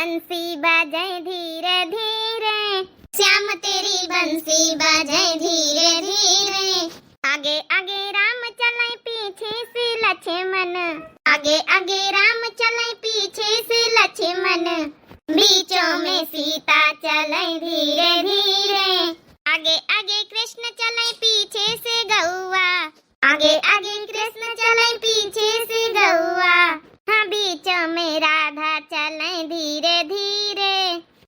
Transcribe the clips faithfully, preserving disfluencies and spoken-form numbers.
बंसी बजै धीरे धीरे, श्याम तेरी बंसी बजै धीरे धीरे। आगे आगे राम चलै, पीछे से लक्ष्मण। आगे आगे राम चलै, पीछे से लक्ष्मण। बीचों में सीता चलै धीरे धीरे। आगे आगे कृष्ण चलै, पीछे से गौआ। आगे आगे कृष्ण चलै, पीछे से गौआ। हाँ, बीचों में राधा चलै धीरे धीरे।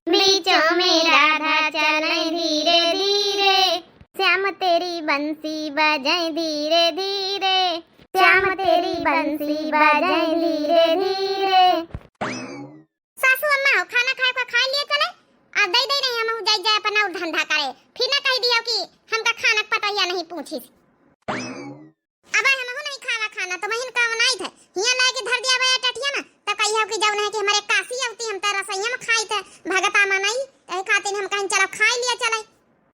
बीचों में राधा चलै धीरे धीरे। श्याम तेरी बंसी बजै धीरे धीरे। श्याम तेरी बंसी बजै धीरे धीरे। सासू अम्मा हो, खाना खाए का खाए लिए चलै, आ दइ दइ रही, हमहू जाइ जाए अपना और धंधा करे। फिर ना कहि दियो कि हमका खाना के पतोहिया नहीं पूछिस। अबे हमहू नहीं खावा खाना, तो महीन का बनाई थे, हियाँ लाए के धर दिया बे टटिया में, तो कहियो कि जौन है कि हमरे काशी अउती हम तो रसोइया में खाई थे, भगता मनई, यही खातिर हम कहीं चलो खाई लिए चलै।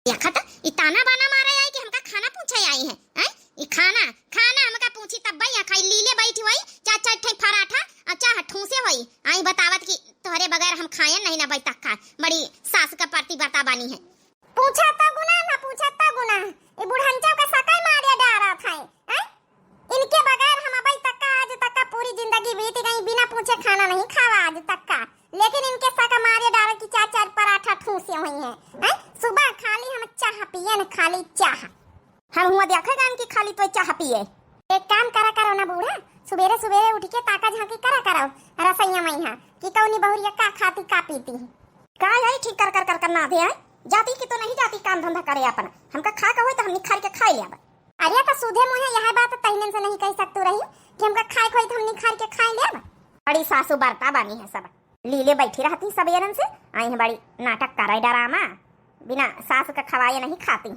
देखत, ई ताना बाना मारे आई कि हमका खाना पूछे आई है, हैं? ई खाना, खाना हमका पूछी तब बई खाई, लीले बैठी होई, चार चार ठे पराठा, आ चाह ठूसे होई। आई बतावत कि तोहरे बगैर हम खायन नहीं ना बई तक का, बड़ी सास का परती बरता बानी है। पूछा तो गुनाह, ना पूछा तो गुनाह, ई बुढ़ंचा का सकाई मारे डारा था, हैं? इनके बगैर हम अबई तक का, आज तक का पूरी जिंदगी बीत गई, बिना पूछे खाना नहीं खावा आज तक का। लेकिन इनके सक मारे डारे कि चार चार पराठा ठूसे हुई हैं, हैं? सुबह खाली हम चाह पिए न, खाली चाह। हम हुआ देखा जान कि खाली तो चाह पिए। एक काम करा करो ना बूढ़ा, सुबेरे सुबेरे उठ के ताका झांकी करा करो रसोइया में यहाँ कि कौनी बहुरिया का खाती का पीती। का है ठीक कर कर कर कर ना दे आए, जाती कि तो नहीं जाती काम धंधा करे अपना, हमका खा के होई तो हम निखार के खाई लेब। अरे, तो सूधे मुँहे यह बात तहिनन से नहीं कहि सकतू रही कि हमका खाए खोई तो हम निखार के खाए लेब। बड़ी सासू बरता बानी है सब, लीले बैठी रहती सबेरन से, आई है बड़ी नाटक करे डरामा, बिना सास का खवाए नहीं खाती।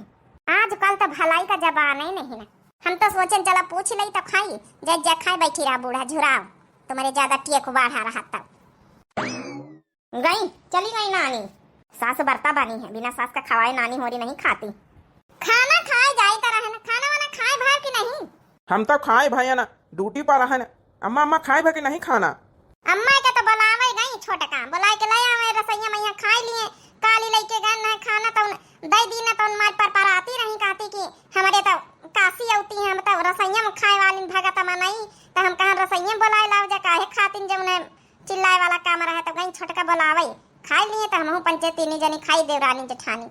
आजकल तो भलाई का जमाना ही नहीं ना, हम तो सोचन चला पूछ लई तो खाई, जे जे खाए बैठी रहा बूढ़ा झुराव, तुम्हारे ज्यादा टेक बाढ़ा रहा तब। गई, चली गई नानी। सास बरता बानी है, बिना सास का खवाए नानी होरी नहीं खाती। खाना खाए जाई त रहन, खाना वाना खाए भा कि नहीं? हम तो खाए भा ना, ड्यूटी पर रहन। अम्मा, अम्मा खाए भा कि नहीं खाना? अम्मा के तो बुलावे गई छोटका, बुलाए के ले आवे रसोइया में यहाँ खाए लिए। काली लेके गए न खाना तो दे दी न तो मार पर पराती रही कहती कि हमरे तो काशी अउती है, हम तो रसोइया में खाए वाली भगत मनई, तो हम कहा रसोइया में बुलाए लाओ जा काहे खातिन जब उन्हें चिल्लाए वाला काम रहे तो गई छोटका बोलावे, खाई लिए तो हमहू पंचे तीनी जनी खाई देवरानी जेठानी।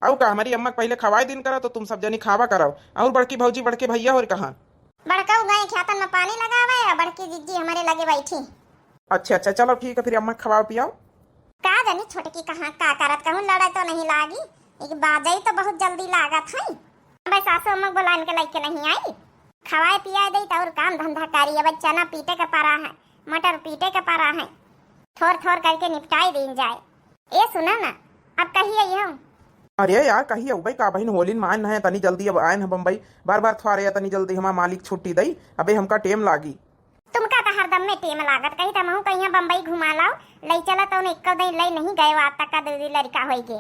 अउ का, हमारी अम्मा के पहले खवाए दिन करा तो तुम सब जनी खावा करो। और बड़की भौजी, बड़के भैया और कहाँ? बड़कऊ गए खेतन में पानी लगावे और बड़की जिज्जी हमारे लगे बैठी। अच्छा अच्छा, चलो ठीक है, फिर अम्मा खवाओ पियाओ। का जानी छोटकी कहाँ का करत, कहूँ लड़े तो नहीं लागी, एक बाजई तो बहुत जल्दी लागत है। अबे सासू अम्मा बोलान के लइके नहीं आई, खवाए पियाए दई तो और काम धंधा करी। अब चना पीटे के परा है, मटर पीटे के परा है, थोर थोर करके निपटाई दीन जाए। ए सुना ना, अब कही आई हम। अरे यार, कही अउबे का बहिन, होलिन मान है, तनी जल्दी अब आयन है बम्बई, बार बार थ्वारे तनी जल्दी हमार मालिक छुट्टी दई, अबे हमका टेम लागी। तुमका तो हरदम में टेम लागत, कही त महू कहिया बम्बई घुमा लाओ, लई चला तो उन्हें एको दिन लई नहीं गए, आज तक का दो दिन लड़का होई गे।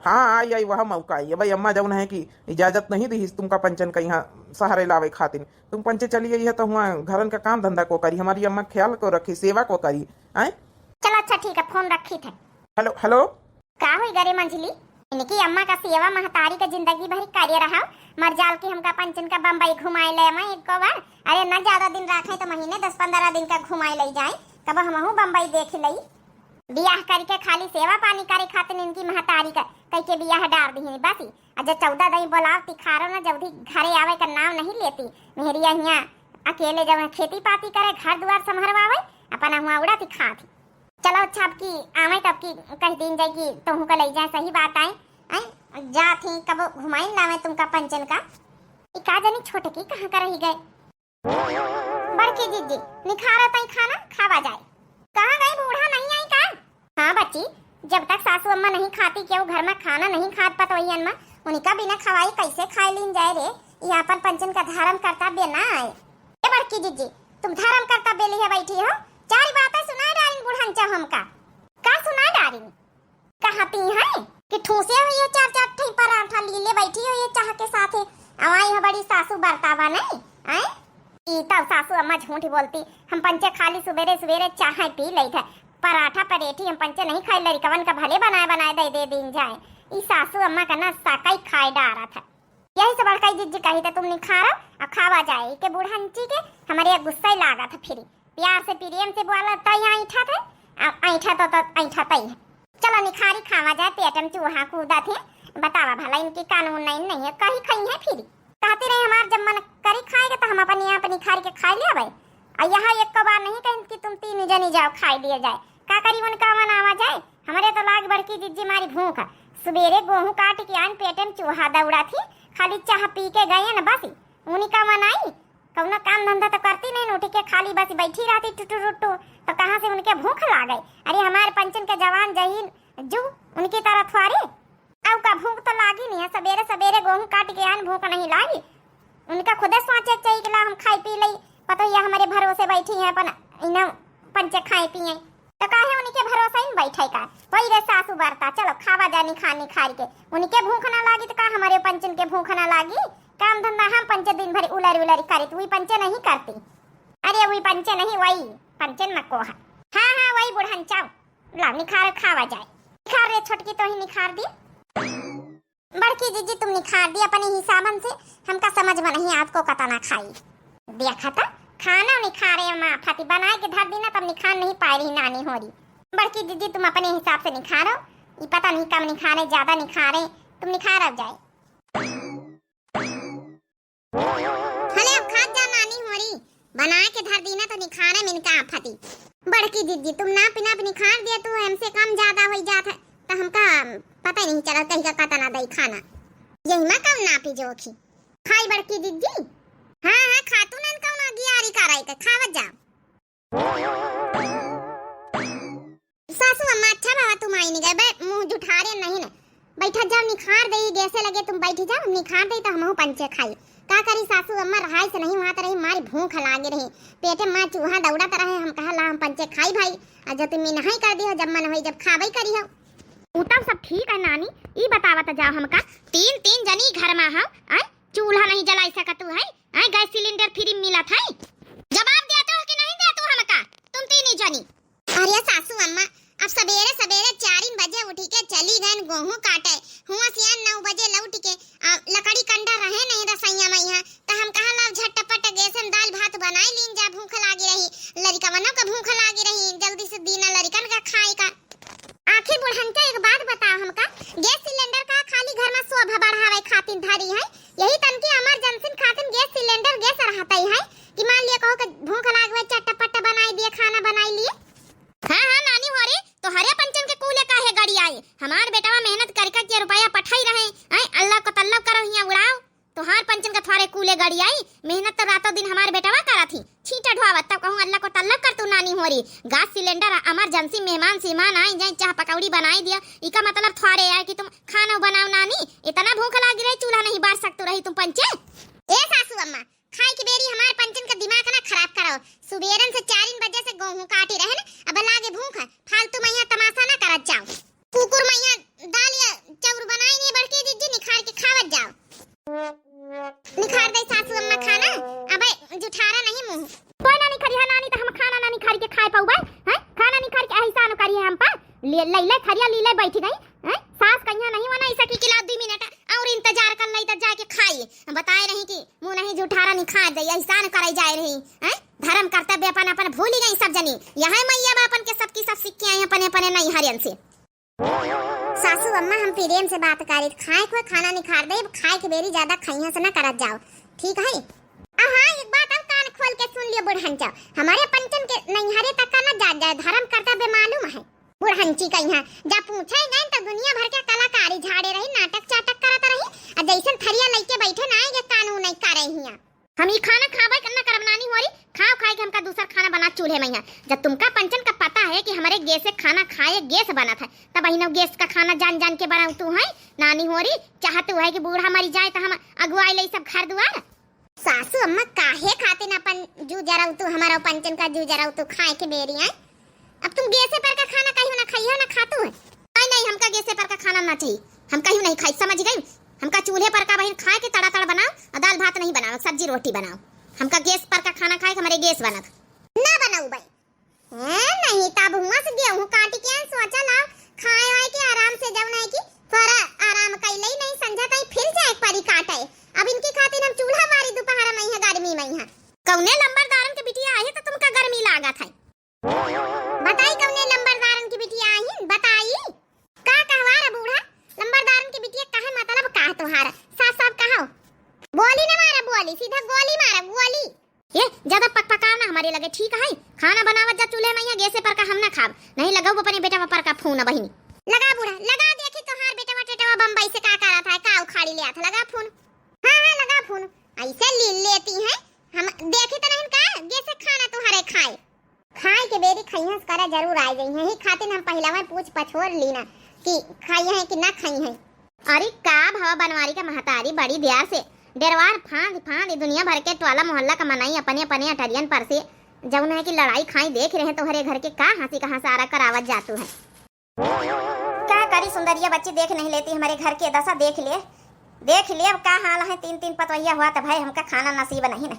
हाँ, आई, आई, वह मौका आई। भाई अम्मा जौन है कि इजाजत नहीं दी तुमका पंचन का यहाँ सहारे लावे खातिर। तुम पंचे चली गई है तो हुआ घरन का काम धंधा को करी, हमारी अम्मा ख्याल को रखी, सेवा को करी। आए? चलो अच्छा ठीक है, फोन रखी थे। हेलो, हेलो। का हुई गरे मंझली? इनकी अम्मा का सेवा महतारी का जिंदगी भर करे रहा, मर जाल के हमका पंचन का बम्बई घुमाए ले अम्मा एक बार। अरे ना ज्यादा दिन रखे तो महीने दस पन्द्रह दिन का घुमाए ले जाए, तब हमहू बम्बई देख लई। बियाह करके खाली सेवा पानी करे खातिर इनकी महतारी का कह के बियाह डार दिहिन बस। आ जे चौदह दई बोलाव तिखारो न जल्दी घरे आवे का नाम नहीं लेती। मेहरिया हियाँ अकेले जब खेती पाती करे, घर दुआर संभरवावे, अपना हुआ उड़ा तिखा थी। चलो अच्छा, अब की आवे तब की कह दीन जाए कि तोहू का ले जाए, सही बात आए। आए, जा थी कब घुमाई लावे तुमका पंचन का। ई का जानी छोटकी कहाँ का रही गए। बड़की जिज्जी, निखारा तई खाना खावा जाए। कहाँ गई बूढ़ा, नहीं आई का? हाँ बच्ची, जब तक सासू अम्मा नहीं खाती, केहू घर में खाना नहीं खात पतोहियन में, उनका बिना खवाई कैसे खाए लीन जाए रे? ये अपन पंचन का धर्म कर्तव्य ना आए। ए बड़की जिज्जी, तुम धर्म कर्तव्य लिए बैठी हो, चार बातें सुनाए डारिन बूढ़न चाहो हमका। का सुनाए डारिन? कहती हैं कि ठूसे हुई है चार चार ठे पराठा लीले बैठी हुई है चाह के साथे। अवाई है बड़ी सासू बरतावा नहीं, हैं? ई तब सासू अम्मा झूठ बोलती, हम पंचे खाली सुबेरे सुबेरे चाह पी लई थे। पराठा परेठी हम पंचे नहीं खाई, लरिकवन का भले बनाए बनाए दे दे दीन जाए। ई सासू अम्मा का ना साका ही खाए डारत है। यही से बड़काई जिज्जी कही त तुम निखारो अउ खावा जाए, के बुढ़ंची के हमरे गुस्सा ही लागत है फिरी। प्यार से प्रेम से बोला त यहाँ ऐठा थे, आ ऐठा तो, तो ऐठा तई है। चलो निखारी खावा जाए, पेट में चूहा कूदा थे, बतावा भला इनकी कानून नहीं, नहीं है, कही खाई है फिरी। कहती रही हमार जब मन करी खाएगा तो हम अपन यहाँ पे निखारी के खाई लेबै। अउ यहाँ एक बार नहीं कहीं कि तुम तीन जनी जाओ खाई लिए जाए, का करी उनका मन आवा जाए। हमरे तो लाग बड़की जिज्जी मारी भूख, सुबेरे गोहूँ काट के आन पेटे में चूहा दौड़ा थी, खाली चाह पी के गए न बस। उनका मन आई, कौनो काम धंधा तो करती नहीं, उठ के खाली बस बैठी रहती टुटू रुटू, तो कहाँ से उनके भूख लागे? अरे हमारे पंचन के जवान जहीन जू उनकी तरह थोड़ी। अउ का भूख तो लागी नहीं है, सबेरे सबेरे गोहूँ काट के आन भूख नहीं लागी। उनका खुदे सोचे के चाहिए कि ला हम खाई पी लई, पता ही है हमारे भरोसे बैठी हैं अपन, इन्हें पंचे खाए पिए। तो काहे उनके भरोसा ही बैठे का? वही रे सासू बरता, चलो खावा जा निखार निखार के। उनके भूख ना लागी तो का हमारे पंचन के भूख ना लागी? काम धंधा हम पंचे दिन भर उलर उलर करी, तो वही पंचे नहीं करती। अरे वही पंचे नहीं, वही पंचन मको है। हाँ हाँ, वही बुढ़न चाव। ला निखार खावा जाए। निखार रे छोटकी, तो ही निखार दी। बड़की जिज्जी तुम निखार दी अपने हिसाबन से, हमका समझ में नहीं आपको कतना खाई। देखा था खाना निखारे माँ फती बनाए के धर दी ना, तब निखार नहीं पाए रही नानी होरी। बड़की जिज्जी तुम अपने हिसाब से निखारो, ई पता नहीं कम निखारे ज्यादा निखारे, तुम निखार अब जाए। हले अब खात जा नानी होरी, बनाए के धर दी ना तो निखारे में इनका आफती। बड़की जिज्जी तुम नाप नाप निखार दिया, तू हमसे कम ज्यादा होई जात है, तो हमका पता ही नहीं चला कहीं का कतना दई खाना। यही मा कम नापी जोखी। खाई बड़की जिज्जी। हाँ हाँ, खातू नन कौन अगियारी कराई के खावत जा। सासू अम्मा, अच्छा बाबा, तुम आई नहीं गए, बे, मुंह जुठारे नहीं न, बैठा जाओ, निखार दे, गैसे लगे तुम बैठ जाओ, निखार दे तो हमहू पंचे खाई। का करी सासू अम्मा, रहाई से नहीं हुआ तो रही, मारी भूख लागे रही, पेटे माँ चूहा दौड़त रहे, हम कहा ला हम पंचे खाई भाई, आ जो तुम नहीं कर दी हो, जब मन होई जब खाबई करी हो। उ तब सब ठीक है नानी, ई बतावत जाओ हमका, तीन तीन जनी घर में हो, आय चूल्हा नहीं जलाई सकत है, आय गैस सिलेंडर फ्री मिलत है, जवाब दिया तो कि नहीं दिया तू हमका, तुम तीन ही जनी। अरे सासू अम्मा, अब सबेरे सबेरे चारिन बजे उठी के चली गएन गोहूँ काटे। हुआं से आन नौ बजे लौट के, आ, लकड़ी कंडा रहे नहीं रसैया में यहाँ, त हम कहा लाव झटपट गैस में दाल भात बनाई लीन जा, भूख लागी रही, लरिकवनों का भूख लागी रही, जल्दी से दीना लरिकन का खाए का। आखिर बुढ़ंचा एक बात बताओ हमका, गैस सिलेंडर का खाली घर में शोभा बढ़ावे खातिर धरी है, यही तनकी इमरजेंसी खातिर गैस सिलेंडर गैस रहता ही है कि मान लिया कहो कि भूख लाग गई, चटपट बनाई दिए, खाना बनाई लिए। हाँ, हाँ, नानी हो रे, तोहरे पंचन के कूले काहे गड़ी आई? हमार बेटवा मेहनत कर कर के रुपया पठाई रहे, आय अल्लाह को तल्लब करो हिया उड़ाओ। तोहार पंचन का थोड़े कूले गड़ी आई, मेहनत तो रातों दिन हमार बेटवा करा थी। छींटा ढुआवत तब कहूँ अल्लाह को तल्लब कर तू नानी हो री। गैस सिलेंडर आ, इमरजेंसी मेहमान सीमान आई जाए, चाह पकौड़ी बनाई दिया, इका मतलब थोड़े आए कि तुम खाना बनाओ नानी, इतना भूख लागी रही, चूल्हा नहीं बार सकतू रही तुम पंचे। ए सासू अम्मा, खाए के बेरी हमार पंचन का दिमाग ना खराब करो। सुबेरन से चारिन बजे से गोहूँ काटी रहे न, अब लागे भूख, फालतू मैया तमाशा ना करत जाओ। कुकुर मैया दाल या चाउर बनाई नहीं, बड़की जिज्जी निखार के खावत जाओ। निखार दे सासू अम्मा खाना, अबे जुठारा नहीं मुँह। कोई ना निखरिया नानी, तो हम खाना ना निखार के खाए पाउबे, हैं? खाना निखार के एहसान करिए हम पर। ले, ले, ले, थरिया लीले बैठ गई, हैं? सास कहिया नहीं वना ऐसा की किला दुई मिनट और इंतजार कर लई, तब जाके खाई। बताए रही कि मुँह नहीं जुठारा निखार दे, एहसान करे जाए रही, हैं? धर्म कर्तव्य अपन, अपन भूली गई सब जनी। यह मैया बापन के सबकी सब सीख के आई अपने, अपने नैहरियन से। सासू अम्मा, हम प्रेम से बात करी, खाए को खाना निखार दे, खाए के बेरी ज्यादा खइया से ना करत जाओ, ठीक है? आ हाँ, एक बात और कान खोल के सुन लियो बुढ़न जाओ, हमारे पंचन के नैहरे तक का ना जा जाए, धर्म कर्तव्य मालूम है। बुढ़ंची कहिया, जब पूछे गए तो दुनिया भर के कलाकारी झाड़े रही, नाटक चाटक करत रही, आ जैसन थरिया लइके बैठे ना आएंगे, कानून नहीं करे हिया। हम ई खाना खाबे के ना करब नानी होरी, खाओ खाए के हमका दूसर खाना बना चूल्हे में यहाँ। जब तुमका पंचन का पता है कि हमारे गैस से खाना खाए गैस बनत है, तब अहिनो गैस का खाना जान जान के बनाऊ तू है नानी होरी, चाहतू है कि बूढ़ा मरी जाए तो हम अगुआई ले सब घर दुआर। सासू अम्मा, काहे खातिर अपन जू जराऊ तू, हमारा पंचन का जू जराऊ तू खाए के बेरी आए? अब तुम गैसे पर का खाना कहियो ना खाइयो ना खातू है। नहीं, नहीं, हमका गैसे पर का खाना ना चाहिए, हम कहियो नहीं खाई, समझ गई? हमका चूल्हे पर का बहिन खाए के तड़ा तड़ बनाओ, और दाल भात नहीं बनाओ, सब्जी रोटी बनाओ। हमका गैस पर का खाना खाए के हमारे गैस बनत। ना बनाऊ भाई, हैं, नहीं, तब हुआं से गेहूं काट के आए, सोचा लाओ, खाए वाए के आराम से, जौन है कि थोड़ा आराम कैले ही नहीं, संझा ताई फिर जाए के परी काटे। अब इनके खातिर हम चूल्हा बारी दोपहर में ही, गर्मी में ही। कौने लंबरदारन के बिटिया आई तो तुमका गर्मी लागत है? बताई, कौने लंबरदारन के बिटिया आई, बताई। का कहवा रे बूढ़ा, लंबरदारन के बिटिया, कहे मतलब का है तुम्हारा? साफ साफ कहो। बोली ना मारा बोली, सीधा गोली मारा गोली। ये ज्यादा पकपकाव ना हमारे लगे, ठीक है? खाना बनावत जा चूल्हे में, यहाँ गैसे पर का हम ना खाब। नहीं लगाऊ अपने बेटवा पर का फोन बहिनी। लगा बूढ़ा, लगा, देखी तोहार बेटवा टेटवा बम्बई से का करत है, का उखाड़ी ले आत, लगा फोन। हाँ, हाँ, लगा फोन। ऐसे लील लेती हैं, हम देखी तो नहीं का गैसे खाना तुम्हारे खाए। खाए के बेरी खइहस करे जरूर आए जइहें, ही खातिर हम पहिलवा पूछ पछोर ली ना कि खाई हैं कि ना खाई हैं। अरे का भवा बनवारी का महतारी, बड़ी देर से डेरवार फांद फांद दुनिया भर के टोला मोहल्ला का मनई अपने अपने अटरियन पर से जौन है कि लड़ाई खाई देख रहे तोहरे घर के, का हंसी का हंसारा करावत जातू है। का करी सुंदरिया बच्ची, देख नहीं लेती हमारे घर के दशा, देख ले, देख ले अब का हाल है। तीन तीन पतवैया हुआ तो भाई हमका खाना नसीब नहीं ना।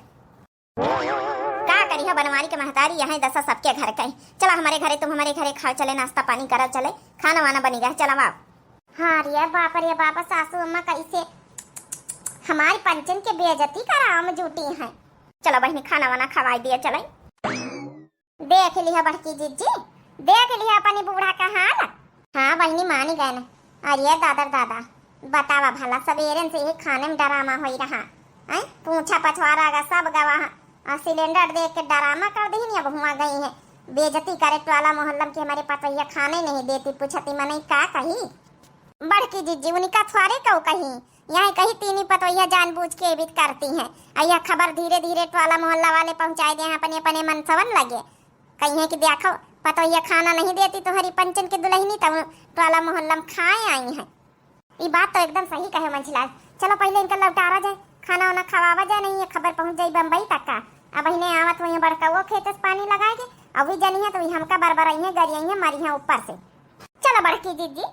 का करिहा बनवारी के महतारी, यहाँ दशा सबके घर के। चला हमारे घरे, तुम हमारे घरे खाओ, चले नाश्ता पानी करब, चले खाना वाना बनी गया, चला आओ। हाँ रे बाप रे बाप, सासू अम्मा कैसे हमारी पंचन के बेइज्जती करावे में जुटी हैं। चला बहिनी, खाना वाना खवाई दिया, चले। देख लिहा बड़की जिज्जी, देख लिहा अपनी बूढ़ा का हाल। हाँ बहिनी, मानी गए न। अरे दादा रे दादा, बतावा भला, सबेरन से यही खाने में डरामा होई रहा। हैं? पूछा पछवारा गा सब गवा, और सिलेंडर देख के डरामा कर दीन, अब हुआ गई है बेइज्जती करे टोला मोहल्लम की, हमारे पतोहिया खाने नहीं देती, पूछती मनई का कही। बड़की जिज्जी उनका थोड़े कऊ कही, यहाँ कही तीनी पतोहिया जानबूझ के एबित करती हैं। आ यह खबर धीरे धीरे टोला मोहल्ला वाले पहुँचाए दे हैं अपने अपने मनसवन लगे। कही हैं कि देखो, पतोहिया खाना नहीं देती तोहरी पंचन के दुलहिनी, तब टोला मोहल्ला में खाए आई हैं। ई बात तो एकदम सही कहे मंझिला। चलो पहले इनका लौटारा जाए, खाना वाना खवावा जाए, नहीं ये खबर पहुँच जाई बम्बई तक का। अब इन्हें आवत हुई बड़कउओ खेत से पानी लगाए के, अब भी जनी है तो ई हमका बरबरई हैं, गरियई हैं, मरी हैं ऊपर से। चलो बड़की जिज्जी,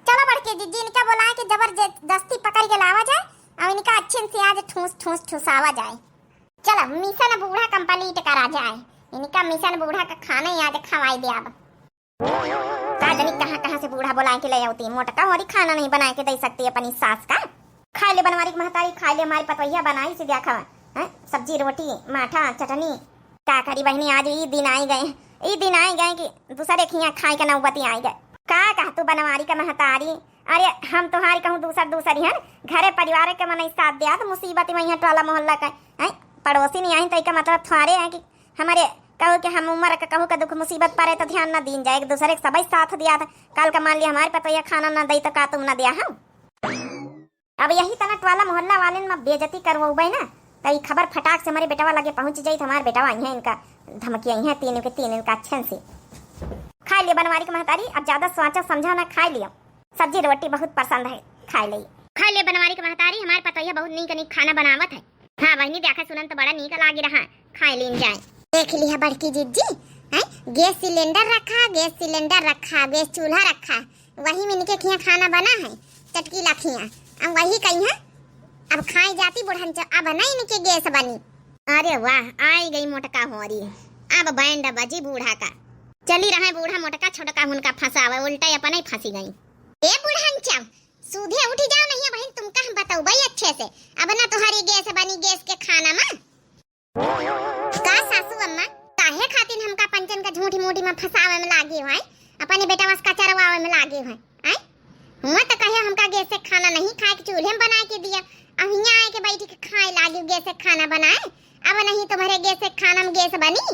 चलो बड़की जिज्जी, इनका बोलाए के जबरदस्ती पकड़ के लावा जाए और इनका अच्छे से आज ठूस ठूस ठुसावा जाए। चलो मिशन बूढ़ा complete करा जाए, इनका मिशन बूढ़ा का खाना ही आज खवाई दे। अब का जनी कहाँ कहाँ से बूढ़ा बोलाए के ले आती, मोटका होरी खाना नहीं बनाए के दे सकती अपनी सास का। खाए ले बनवारी के महतारी, खाए ले हमारी पतोहिया बनाई से देखा, हैं? सब्जी रोटी, माठा, चटनी। का करी बहिनी, आज ई दिन आई गए, ई दिन आई गए कि दूसरे खिया खाए के नौबती आई गए। का कह तू बनवारी का महतारी, अरे हम तोहारी कहूँ दूसर दूसर ही हैं, घरे परिवार के मनई साथ दिया तो मुसीबत में यहाँ टोला मोहल्ला का, हैं? पड़ोसी नहीं आई तो इका मतलब थोड़े है कि हमारे कहू के हम उम्र के कहू के दुख मुसीबत पड़े तो ध्यान न दीन जाए, एक दूसरे के सबई साथ दिया था। कल का मान लिया हमारे पतोहिया खाना न दई तो का तुम न दिया हम? अब यही तना टोला मोहल्ला वाले में बेइज्जती करवउबे ना, तो ई खबर फटाक से हमारे बेटवा लगे पहुँच जाई, तो हमारे बेटवा यहाँ इनका धमकी आई है, तीन के तीन इनका अच्छे से। खाए लिया बनवारी के महतारी, अब ज्यादा सोचा समझा ना, खाए लिया। सब्जी रोटी बहुत पसंद है, खाए ले। खाए ले बनवारी के महतारी, हमारे पतोहिया बहुत नीक नीक खाना बनावत है। हाँ बहिनी, देखा सुनन तो बड़ा नीक लागी रहा, खाए लीन जाए। देख लिहा बड़की जिज्जी, हैं? गैस सिलेंडर रखा, गैस सिलेंडर रखा, गैस चूल्हा रखा, वही में इनके खिया खाना बना है, चटकी लखिया। अब वही कही है, अब खाए जाती बुढ़न च-, अब नहीं इनके गैस बनी। अरे वाह, आई गई मोटका होरी, अब बैंड बजी बूढ़ा का। चली रहे बूढ़ा मोटका छोटका उनका फंसावे, उल्टा अपने ही फंसी गई। ए बुढ़न च-, सीधे उठी जाओ, नहीं बहिन, तुमका हम बतउबई अच्छे से। अब ना तुम्हारी गैस बनी, गैस के खाना मा। का सासू अम्मा, काहे खातिर हमका पंचन का झूठी मूठी में फंसावे में लागी हो, हैं? अपने बेटवा से कचरवावे में लागी हो, हैं? हुआ तो कहे हमका गैस से खाना नहीं खाए के, चूल्हे में बनाए के दिया, अब हियाँ आए के बैठ के खाए लागी गैस से खाना बनाए। अब नहीं तुम्हारे गैस से खाना में गैस बनी।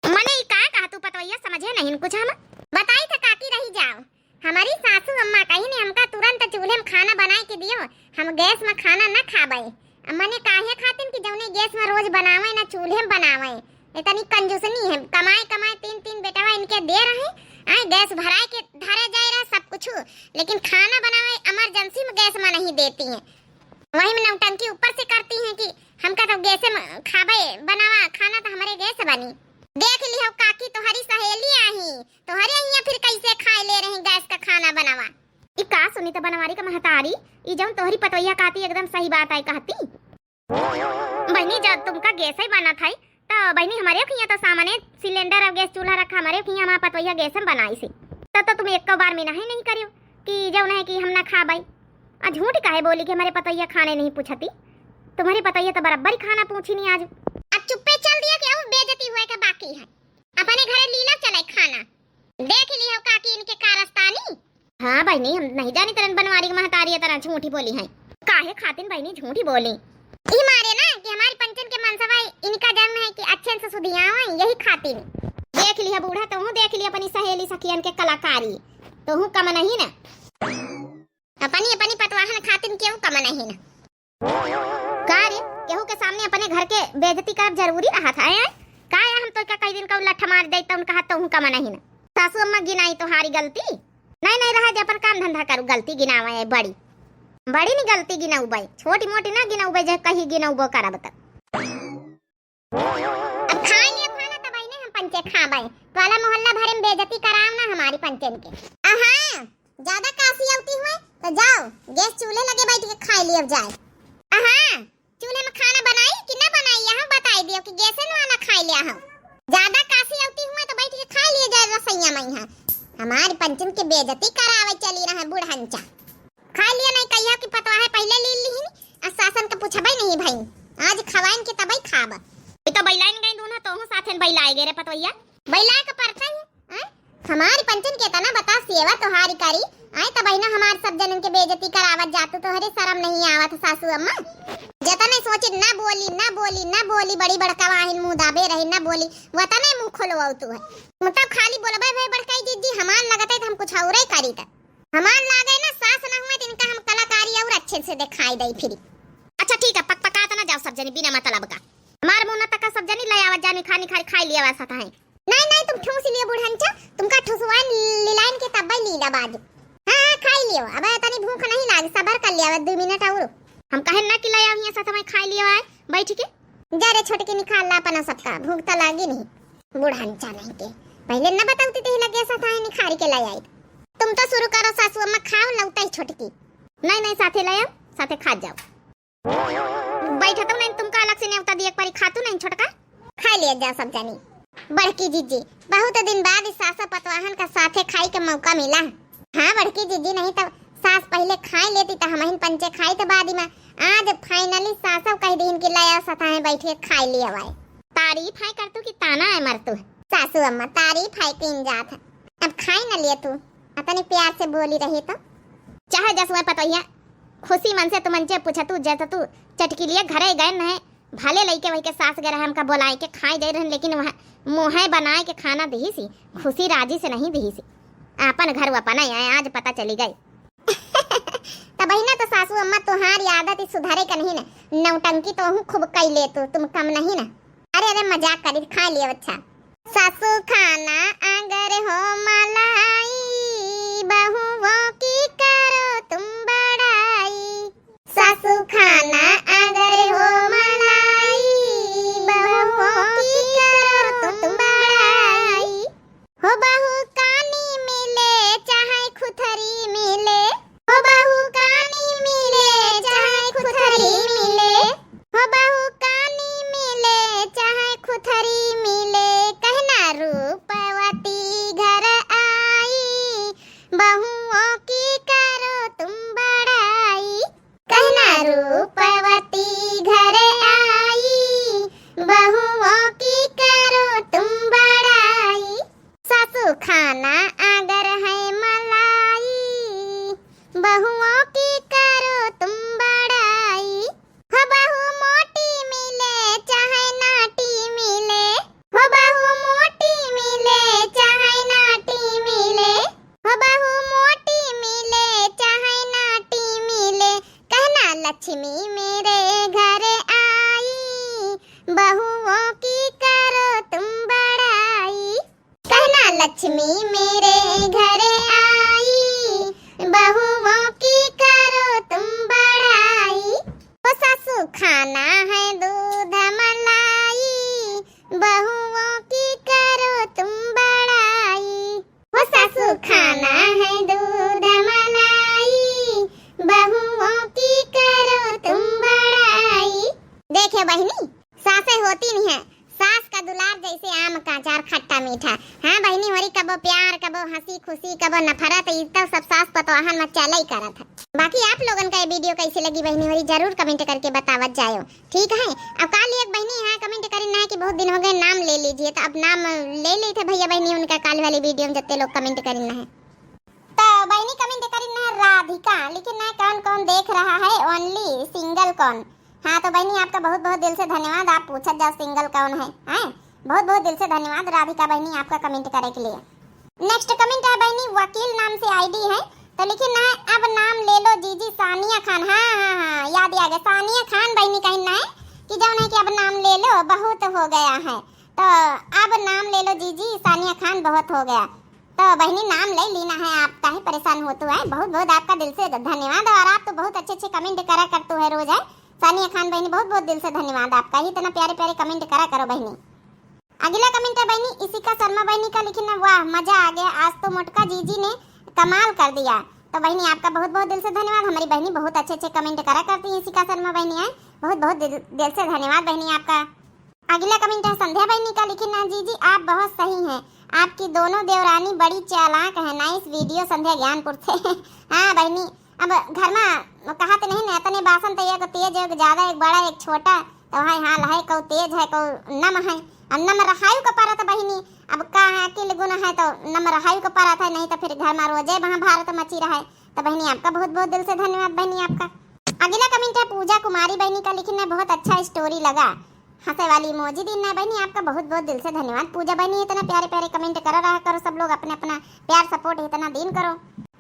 मने ई का कहा तू पतवैया, समझे नहीं कुछ हम। बताई तो काकी रही जाओ। हमारी सासू अम्मा कही ने हमका तुरंत चूल्हे में खाना बनाए के दियो, हम गैस में खाना न खाबे। अम्मा ने काहे खातिन कि जौने गैस में रोज बनावे ना चूल्हे में बनावे। इतनी कंजूसनी है, कमाए कमाए तीन तीन बेटवा इनके दे रहे, आए गैस भराए के धरे जाए रहा सब कुछ, लेकिन खाना बनावे इमरजेंसी में गैस में नहीं देती हैं। वही में नौटंकी ऊपर से करती हैं कि हमका तो गैसे में खाबे बनावा खाना तो हमारे गैस बनी। देख लिहो काकी, तोहरी सहेली आही, तोहरे हियां फिर कैसे खाए ले रही गैस का खाना बनावा। ई का सुनी त बनवारी का महतारी, ई जौन तोहरी पतोहिया कहती एकदम सही बात आई कहती। बहिनी जब तुमका गैस ही बनत है त तो बहिनी, हमरे खिया तो सामने सिलेंडर और गैस चूल्हा रखा, हमरे खिया हमार पतोहिया गैस में बनाइसी। तब तो तुम एक बार में नहीं, नहीं करियो कि जौन है कि हम ना खाबै। आ झूठ काहे बोली कि हमरे पतोहिया खाने नहीं पूछती? तुम्हरे पतोहिया तो बराबर ही खाना पूछी नहीं आज। अब चुप्पे चल दिया कि अब बेइज्जती हुए का बाकी है। अपने घरे लीला चले खाना। देख लियो काकी इनके कारस्तानी। हाँ बहिनी, हम नहीं जानी तरन बनवारी के महतारी तरह झूठी बोली है। काहे खातिन बहिनी झूठी बोली? ई मारे ना कि हमारी पंचन के मनसवा इनका जन्म है कि अच्छे से सुधियावे, यही खातिन। देख लिया बूढ़ा, तोहू देख लिया अपनी सहेली सखियन के कलाकारी, तोहू कम नहीं ना। अपनी, अपनी पतवाहन खातिन केहू कम नहीं ना। का रे, केहू के सामने अपने घर के बेइज्जती करब जरूरी रहत है, हैं? का या हम तो का कई दिन का लठ मार दे तो उनका हाथ तोहू कम नहीं ना। सासू अम्मा गिनाई तोहारी गलती? नहीं, नहीं, रहा दे, अपन काम धंधा करू, गलती गिनावे है बड़ी। बड़ी नहीं गलती गिनउबे, छोटी मोटी ना गिनउबे, जे कहीं गिनउबो करब त। अब खाए लियो खाना तब आईने हम पंचे खाबे। टोला मोहल्ला भरे में बेइज्जती कराव ना हमारी पंचन के। अहाँ, ज्यादा कासी आवती हुए तो जाओ, गैस चूल्हे लगे बैठ के खाए लियो जाए। अहाँ, चूल्हे में खाना बनाई कि ना बनाई, यहाँ बताई दियो कि गैसे में वाला खाए लिया हो। ज्यादा कासी आवती हुए तो बैठ के खाए लिए जाए रसोइया में यहाँ। हमारी पंचन के बेइज्जती करावे चली रहे बुढ़ंचा। खाए लिया नहीं कहिया कि पतवाहे पहले ली लिहिन, आ सासन के पूछबे नहीं भई। आज खवाइन के तबई खाब। ये तो बैलाइन गई दोनों, तोहू साथेन बैलाए गे रे पतवैया। बैलाए के परता ही, हैं? हमारी पंचन के तना बता सेवा तोहारी करी। आए त बहिना हमार सब जनन के बेइज्जती करावत जातू, तोहरे शरम नहीं आवत सासू अम्मा? जतने सोचिन ना बोली, ना बोली, ना बोली, बड़ी बड़का वाहिन मुँह दाबे रही, ना बोली, वतने मुँह खोलवाऊ तू है। मतलब खाली बोलबे भे बड़काई जिज्जी, हमार लगते त हम कुछ औरे करी त। हमार लागे ना सास ना हुए त इनका हम कलाकारी और अच्छे से दिखाई दई फिरी। अच्छा ठीक है, पक पका त ना जाओ सब जनी बिना मतलब का। हमार मुँह ना तका सब जनी ले आवत जानी खानी खारी खाई लिया वैसा कहें। नहीं नहीं तुम ठूस लियो बुढ़ंचा, तुमका ठुसवाइन लिलाइन के तब्बे लीला बाज। हाँ हाँ खाई लियो, अब तनी भूख नहीं लाग, सबर कर लिया, अब दो मिनट और। हम कहे ना कि ले आओ हियाँ साथ में खाई लियो आए बैठ के। जा रे छोटकी निकाल ला अपना सबका, भूख त लागी नहीं। बुढ़ंचा नहीं के पहले न बताउती ते लगे साथ आए निखारी के ले आई। तुम तो शुरू करो सासू अम्मा, खाओ लौटे छोटकी। नहीं नहीं साथे ले आओ, साथे खा जाओ। बैठतू नहीं तुमका अलग से नेवता दिए एक पारी खातू नहीं छोटका। खा लिया जा सब जानी। बड़की जीजी, बहुत दिन बाद इस सासा पतवाहन का साथे खाई के मौका मिला। हाँ बड़की जीजी, नहीं तो सास पहले खाई लेती तो हमहिन पंचे खाई तो बाद में। आज finally सासा कह दीन कि लाया सताए बैठ के खाई लिया वाए। तारीफ है करतू कि ताना है मरतू है? सासू अम्मा तारीफ है किन जात है। अब खाई न लिए तू, अतने प्यार से बोली रही तो। चाहे जसुआ पतोहिया खुशी मन से तुमन जे पूछतू जततू चटकी लिए घरे गए न है, भले लइके वही के सास गए रहे हमका बोलाए के खाए जाए रहन, लेकिन वहाँ मुँहे बनाए के खाना दिही सी, खुशी राजी से नहीं दिही सी। आपन घर वो अपन आए, आज पता चली गई। त बहिना तो सासू अम्मा तोहार आदत ही सुधारे का नहीं न, नौटंकी तो हूँ खूब कई ले तू, तुम कम नहीं न। अरे अरे मजाक करी, खा लियो अच्छा। सासू खाना अगर हो मलाई, बहुओं की करो तुम बड़ाई। सासू खाना अगर हो मलाई, बहुओं की करो तुम बड़ाई। हो बहू कानी मिले चाहे खुथरी मिले, हो बहू कानी मिले चाहे खुथरी मिले, हो बहू कानी मिले चाहे खुथरी मिले, कहना रूपवती घर आई, बहुओं की करो तुम बड़ाई। कहना रूपवती घर आई, बहुओं की करो तुम बड़ाई। सासू खाना अगर है मलाई, बहुओं की करो तुम बड़ाई। हो बहू मोटी मिले चाहे नाटी मिले, हो बहू मोटी मिले चाहे नाटी मिले, हो बहू मोटी मिले चाहे नाटी मिले, कहना लक्ष्मी मेरे घर आई, बहुओं की करो तुम बड़ाई। कहना लक्ष्मी मेरे घर आई, बहुओं की करो तुम बड़ाई। हो सासू खाना है दूध मलाई, बहुओं की करो तुम बड़ाई। हो सासू खाना है दूध मलाई, बहुओं की करो तुम बड़ाई। देखे बहिनी, सासे होती नहीं है, सास का दुलार जैसे आम का अचार खट्टा मीठा। हाँ बहिनी होरी, कबो प्यार, कबो हँसी खुशी, कबो नफरत, ई तो सब सास पतोहन में चलई करत है। बाकी आप लोगन का ये video कैसी लगी बहिनी होरी, जरूर comment करके बतावत जायो, ठीक है। अब काल एक बहिनी यहाँ comment करिन है कि बहुत दिन हो गए, नाम ले लीजिए, तो अब नाम ले लेते भैया बहिनी उनका काल वाली video में जत्ते लोग comment करिन है। तो बहिनी comment करिन है राधिका, लेकिन ना कौन कौन देख रहा है, only single कौन। हाँ तो बहिनी आपका बहुत बहुत दिल से धन्यवाद, आप पूछत जाओ single कौन है, हैं? बहुत बहुत दिल से धन्यवाद राधिका बहिनी आपका comment करे के लिए। Next comment है बहिनी, वकील नाम से ID है, तो लिखिन है, अब नाम ले लो जीजी सानिया खान। हाँ हाँ हाँ, याद आ गया, सानिया खान बहिनी कहिन है कि जौन है कि अब नाम ले लो, बहुत हो गया है, तो अब नाम ले लो जीजी सानिया खान, बहुत हो गया। तो बहिनी नाम ले लेना है, आप काहे परेशान होतू है। बहुत बहुत आपका दिल से धन्यवाद, और आप तो बहुत अच्छे अच्छे comment करा करतू है रोज है। सानिया खान बहिनी बहुत बहुत दिल से धन्यवाद आपका, ही इतना प्यारे प्यारे comment करा करो बहिनी। अगला comment है बहिनी इशिका शर्मा बहिनी का, लिखिन है, वाह मजा आ गया, आज तो मोटका जीजी ने कमाल कर दिया। तो बहिनी आपका बहुत बहुत दिल से धन्यवाद, हमारी बहिनी बहुत अच्छे अच्छे comment करा करती है इशिका शर्मा बहिनी है, बहुत बहुत दिल, दिल से धन्यवाद बहिनी आपका। अगला comment है संध्या बहिनी का, लिखिन है, जीजी आप बहुत सही हैं, आपकी दोनों देवरानी बड़ी चालाक है। Nice video संध्या ज्ञानपुर से। हाँ बहिनी, अब घर में कहत नहीं ना, इतने बासन तो एक तेज, एक ज्यादा, एक बड़ा, एक छोटा, तो वही हाल है, कौ तेज है, कौ नम है। अब नम रहायु का परत बहिनी, अब का है, अकिल गुण है तो नम रहायु का परत है, नहीं तो फिर घर में रोजे महाभारत मची रहे। तो बहिनी आपका बहुत बहुत दिल से धन्यवाद बहिनी आपका। अगला comment है पूजा कुमारी बहिनी का, लिखिन है, बहुत अच्छा story लगा, हंसे वाली emoji दीन है बहिनी, आपका बहुत बहुत दिल से धन्यवाद। पूजा बहिनी इतना प्यारे प्यारे comment करा रहा करो सब लोग, अपने अपना प्यार support इतना दीन करो।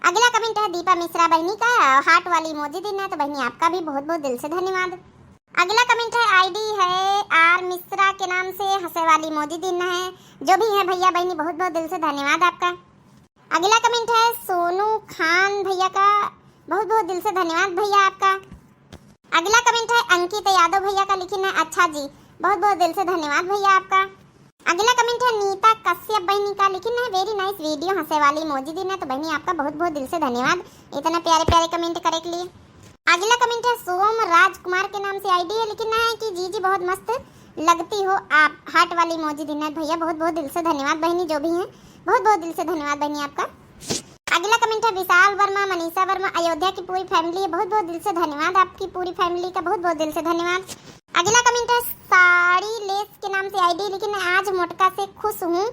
अगला comment है दीपा मिश्रा बहिनी का, heart वाली emoji दीन है, तो बहिनी आपका भी बहुत बहुत दिल से धन्यवाद। अगला comment है, ID है आर मिश्रा के नाम से, हंसे वाली emoji दीन है। जो भी है भैया बहिनी बहुत बहुत दिल से धन्यवाद आपका। अगला comment है सोनू खान भैया का, बहुत बहुत दिल से धन्यवाद भैया आपका। अगला comment है अंकित यादव भैया का, लिखिन है, अच्छा जी, बहुत बहुत दिल से धन्यवाद भैया आपका। अगला comment है नीता कश्यप बहिनी का, लिखिन है, very nice video, हंसे वाली emoji दीन है। तो बहिनी आपका बहुत बहुत दिल से धन्यवाद इतना प्यारे प्यारे comment करे के लिए। अगला comment है सोम राजकुमार के नाम से ID है, लिखिन है कि जीजी बहुत मस्त लगती हो आप, heart वाली emoji दीन है भैया, बहुत बहुत दिल से धन्यवाद बहिनी, जो भी हैं बहुत बहुत दिल से धन्यवाद बहिनी आपका। अगला comment है विशाल वर्मा, मनीषा वर्मा, अयोध्या की पूरी family है, बहुत बहुत दिल से धन्यवाद आपकी पूरी family का, बहुत बहुत दिल से धन्यवाद। अगला comment है साड़ी लेस के नाम से ID, लिखिन है, आज मोटका से खुश हूँ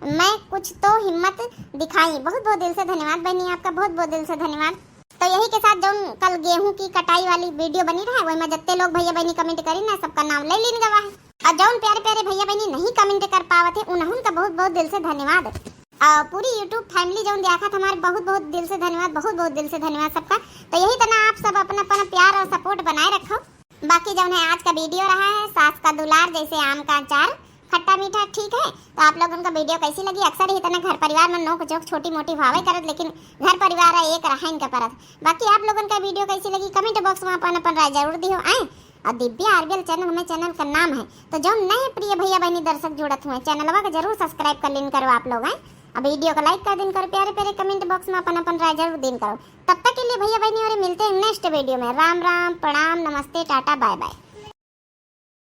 मैं, कुछ तो हिम्मत दिखाई। बहुत बहुत दिल से धन्यवाद बहिनी आपका, बहुत बहुत दिल से धन्यवाद। तो यही के साथ जौन कल गेहूं की कटाई वाली video बनी रहा, वही में जत्ते लोग भैया बहिनी comment करी ना, सबका नाम ले लीन गवा है। और जौन प्यारे प्यारे भैया बहिनी नहीं comment कर पावत है, उन्हन का बहुत बहुत दिल से धन्यवाद। और पूरी YouTube family जौन देखत हमारे, बहुत बहुत दिल से धन्यवाद, बहुत बहुत दिल से धन्यवाद सबका। तो यही तरह आप सब अपना अपना प्यार और support बनाए रखो। बाकी जौन है आज का video रहा है सास का दुलार जैसे आम का अचार, खट्टा मीठा, ठीक है। तो आप लोगन का video कैसी लगी? अक्सर ही इतना घर परिवार में नोक झोंक छोटी मोटी भावे करत, लेकिन घर परिवार है एक रहा इनका परत। बाकी आप लोगन का video कैसी लगी comment box में अपन अपन राय जरूर दियो आए। और दिव्या RBL channel हमें channel का नाम है, तो जौन नए प्रिय भैया बहिनी दर्शक जुड़त हुए channelवा का जरूर subscribe कर लीन करो आप लोग आए। अब video को like कर दीन करो, प्यारे प्यारे comment box में अपन अपन राय जरूर दीन करो। तब तक के लिए भैया बहिनी और मिलते हैं next video में। राम राम, प्रणाम, नमस्ते, टाटा, bye bye।